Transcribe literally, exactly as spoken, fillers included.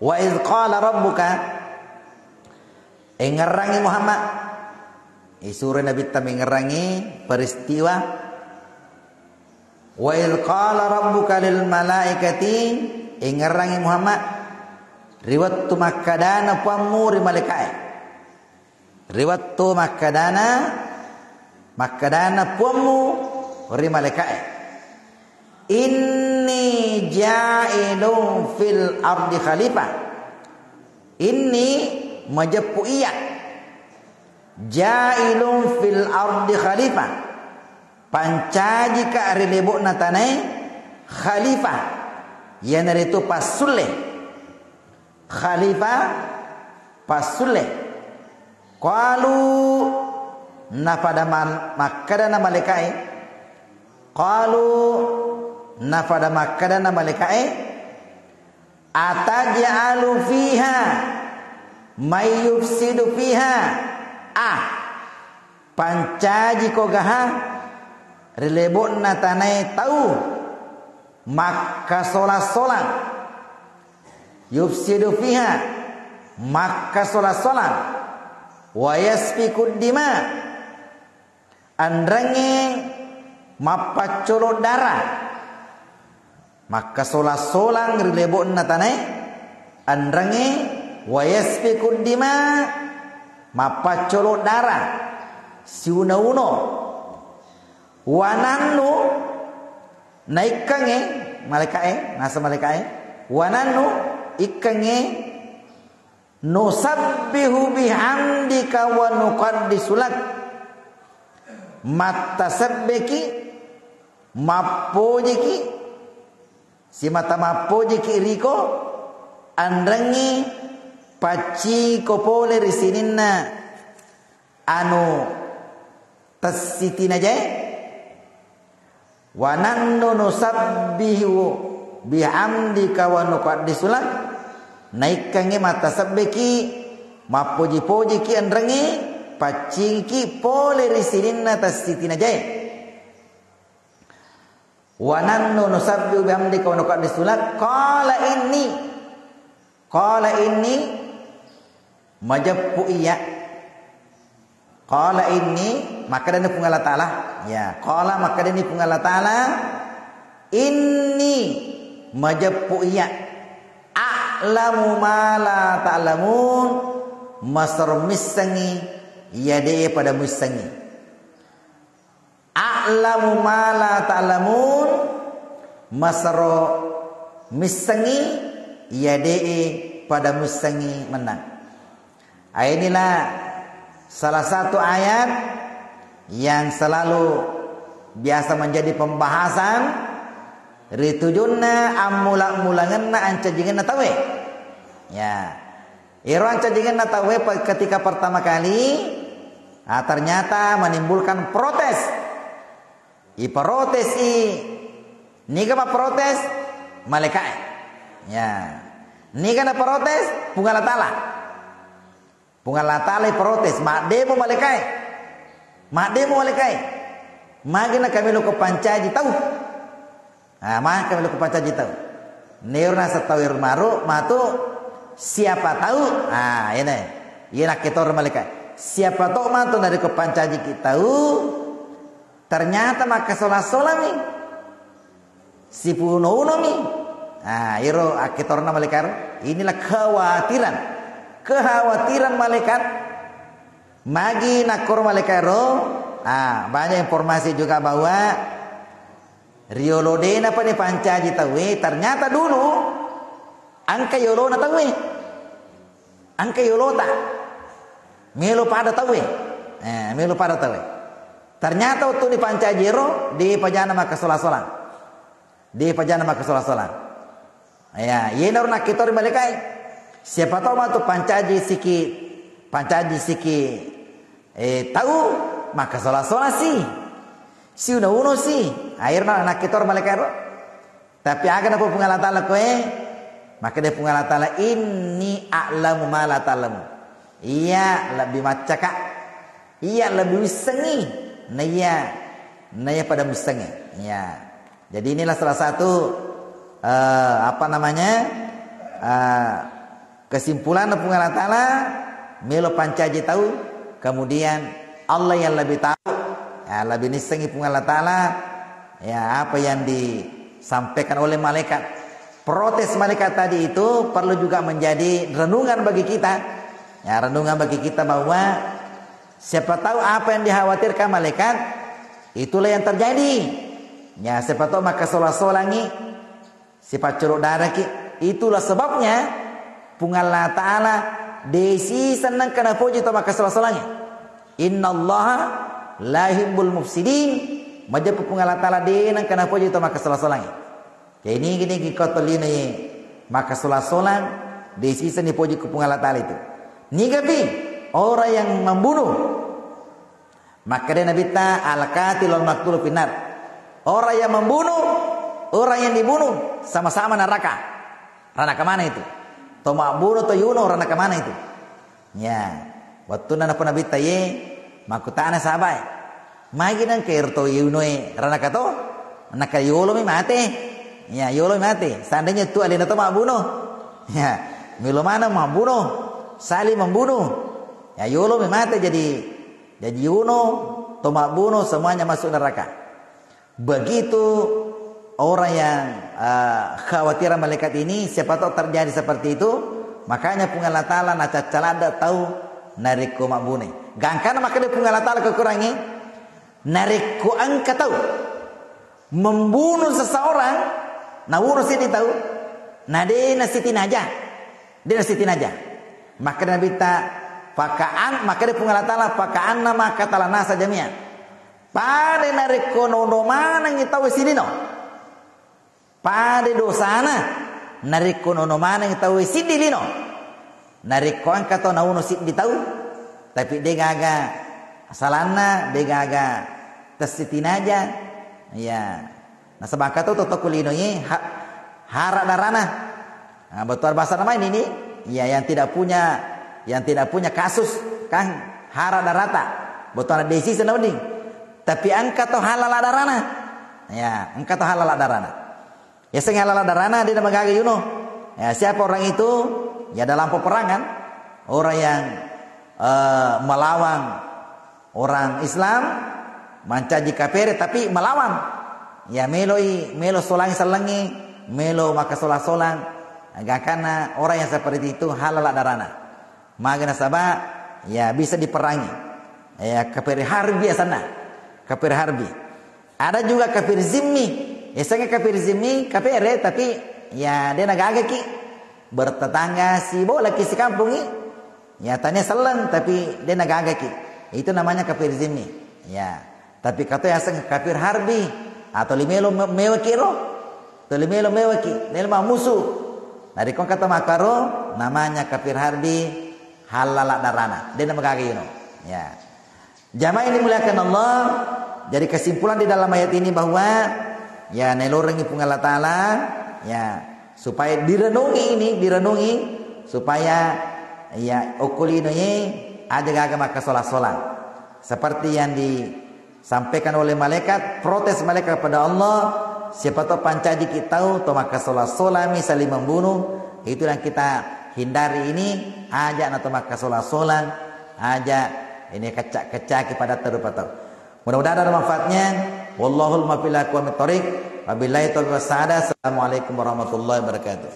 Wa idz qala rabbuka, engngerangngi Muhammad, isuro Nabitta mengngerangngi peristiwa. Wa idz qala rabbuka lil malaikati, engngerangngi Muhammad, ri wettu makkadana Puammu ri malaikae. Ri wettu makkadana, makkadana Puammu ri malaikae, "Inni ja'ilun fil ardi khalifah." Inni, majeppu iya. "Ja'ilun fil ardi khalifah." Pancajika ri lebo'na tanae khalifah. Iyanaritu passulle. Khalifah passulle. Qalu, napada mal-, makkadana malaikae. Qalu, napada makkadana malaikae, "Ataj'alu fiha may yufsidu fiha." Ah, pancajiko gaha ri lebo'na tanae tau makkasola-solang. Yufsidu fiha, makkasola-solang. Wa yasfikud dima, enrengnge mappaccolo dara. Makkasola-solang ri lebo'na tanae, enrengnge, wa yasfikud dima, mappaccolo dara, siuno-uno. Wa nahnu, naikkangnge, malaikae, naseng malaikae, wa nahnu, ikkangnge, nusabbihu bihamdika wa nuqaddisu lak. Mattasebbeki, mappojiki, simata mappojiki riko, enrengngi pacciko pole ri sininna anu tessitinajae. Wa nahnu nusabbihu bihamdika wa nuqaddisu lak. Naikkangngi mattasebbeki, mappoji-pojiki enrengngi, paccingki pole ri sininna tessitinajae. Wa nahnu nusabbihu bihamdika wa nuqaddisu lak. Qala inni. Qala inni, majeppu iya. Qala inni, makkedani Puang Allah Taala. Ya, qala, makkedani Puang Allah Taala, inni, majeppu iya. A'lamu ma la ta'lamun, masero missengngi iya de'e pada muissengngi. A'lamu ma la ta'lamun, masero missengngi iya de'e pada muissengngi mennang. Ah, inilah salah satu ayat yang selalu biasa menjadi pembahasan, ri tujunna ammula-mulangenna ancajingenna tauwe. Ya. Iro ancajingenna tauwe pe-, ketika pertama kali, ah, ternyata menimbulkan protes. Iprotes i, niga maprotes? Malaikae. Ya. Niga naprotes? Puang Allah Taala. Puang Allah Taala iprotes, maddemo malaikae. Maddemo malaikae. Magi nakameloka pancaji tau. Ah, maka meloka pancaji tau. Nero naseng tau ero maru, matu, siapa tahu. Ah, iyana. Iya nakketoreng malaikae. Siapa tahu matu narekko pancajiki tau, ternyata makkasola-solami. Sipuno-unomi. Ah, ero akketorengna malaikae ro. Inilah kekhawatiran. Kekhawatiran malaikat. Magi nakkoro malaikae ro, ah, banyak informasi juga bahwa riolo de'na pa dipancaji tauwe, ternyata dulu engka yolona tauwe. Engka yolota. Melo pada tauwe. Eh, melo pada tauwe. Ternyata wettu dipancaji ero, de' pajana makkasola-sola. De' pajana makkasola-sola. Ya, iyanaro nakketori malaikae. Siapa tahu matu pancaji siki, pancaji siki, eh, tau makkasola-sola si. Siuno-uno si. Akhirnya nakketori malaikae ro. Tapi aga napau Puang Allah Taala koe? Makkeda Puang Allah Taala, "Inni a'lamu ma la ta'lamu." Iya lebbi maccaka. Iya lebbi wissengngi. Na iya, na iya pada wissengngi. Iya. Jadi inilah salah satu, eh, apa namanya, eh, Kesimpulanna, Puang Allah Ta'ala melo pancaji tau, kemudian Allah yang lebih tahu, ya, lebih nissengi Puang Allah Ta'ala, ya, apa yang disampaikan oleh malaikat. Protes malaikat tadi itu perlu juga menjadi renungan bagi kita. Ya, renungan bagi kita bahwa siapa tahu apa yang dikhawatirkan malaikat, itulah yang terjadi. Ya, siapa tahu maka sola-solangi, sipaccoro daraki. Itulah sebabnya Puang Allah Ta'ala desi senang kena puji to maka sola-solangi. Innallaha la yuhibbul mufsidin. Majeppu Puang Allah Ta'ala de nengka napoji to maka sola-solangi. Jadi nigi-nigi ko tolino ye maka sola-solang, desi senang dipoji ku Puang Allah Ta'ala itu. Nigapi orang yang membunuh. Maka dia Nabi ta al-qatil wal maqtul finnar. Orang yang membunuh, orang yang dibunuh sama-sama neraka. Ranaka mana itu? To mabbunuh to yuno ranaka mana itu? Ya, wettunna nappa Nabitta ye, makkutana sahabae, "Magi nengka ero to yunoe ranaka to?" Naka yolomi mate. Ya, yolomi mate. Seandainya tu alena to mabbunuh. Ya, melo maneng mabbunuh, saling membunuh. Ya, yolomi mate jadi, jadi yuno, to mabbunuh semuanya masuk neraka. Begitu orang yang, eh, khawatiran malaikat ini, siapa tahu terjadi seperti itu, makanya Puang Allah Ta'ala nacaccaladda tau narekko mabbune. Gangkana makkeda Puang Allah Ta'ala kekurangi, narekko engka tau membunuh seseorang, nawuno siddi tau, na de nasitinaja, de nasitinaja. Makkeda Nabitta, fakaan, makkeda Puang Allah Ta'ala, fakaannama qatalan nasa jami'an. Pada narekko nono manengngi tau siddi no. Pada dosana narekko nono manengngi tau siddi lino. Narekko engka to nauno siddi tau, tapi de gaga salanna, de gaga tessitinaja. Ya. Nasaba engka to, to, to kulino ye ha-, hara darana. Nah, betul bahasa nama ini nih. Ya, yang tidak punya, yang tidak punya kasus kan hara darata. Betul desi senauding. Tapi engka to halala darana. Ya, engka to halala darana. Ya, seng halala darana, de namagaga yuno. Ya, siapa orang itu? Ya, dalam peperangan, orang yang, eh, melawan orang Islam, mancaji kapere, tapi melawan. Ya, meloi, melo solangi sellengi, melo maka sola-solang. Gangkanna orang yang seperti itu halala darana. Maga nasaba, ya, bisa diperangi. Ya, kapere harbi asanna. Kapere harbi. Ada juga kafir zimmi. Yasengnge kafir zimmi, kapere, tapi, ya, de nagagaki. Bertetangga sibolaki sikampungi. Ya, tania selleng, tapi de nagagaki. Itu namanya kafir zimmi. Ya. Tapi kato yaseng kafir harbi, atau limelo me-, mewaki ro. Atau limelo mewaki, lelo musuh. Nah, rikong kata makaro, namanya kafir harbi, halala darana. De namagaga yuno. Ya. Jamaah yang dimuliakan Allah, jadi kesimpulan di dalam ayat ini bahwa, ya, nelorengi Puang Allah Ta'ala, ya, supaya direnungi ini, direnungi supaya, ya, okko lino ye aja gaga maka sola-sola. Seperti yang disampaikan oleh malaikat, protes malaikat kepada Allah, siapa tahu pancaji kita tahu, to maka sola-sola, misalnya membunuh, itu yang kita hindari ini, aja na to maka sola-sola, aja ini kecak-kecaki pada terupatau. Mudah-mudahan ada manfaatnya. Wallahul muwaffiq ila aqwamit thoriq. Wabillahi taufiq was sa'adah. Assalamualaikum warahmatullahi wabarakatuh.